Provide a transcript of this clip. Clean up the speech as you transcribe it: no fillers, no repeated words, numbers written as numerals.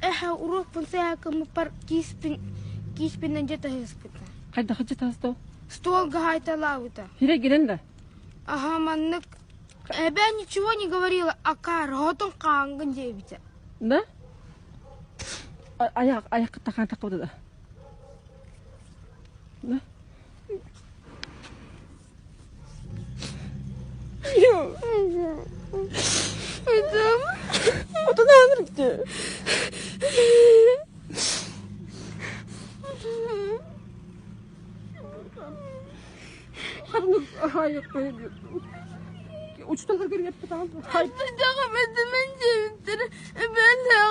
Эһэ уруокпун сыһаакыммыппар кииспин кииспинэн дьэ таһыспыта. Хайдах дьэ таһыста? Столга хаайталаабыта. Хире гирен да? Аха маннык эбээ ничего не говорила, акаар хотун хаангын диэбитэ. Да? Аяқ аяққа тақан тақпады да. Да? Учуталлар көрүҥ эппит Хайдаҕым этимэн диэбиттэр эбээлээх.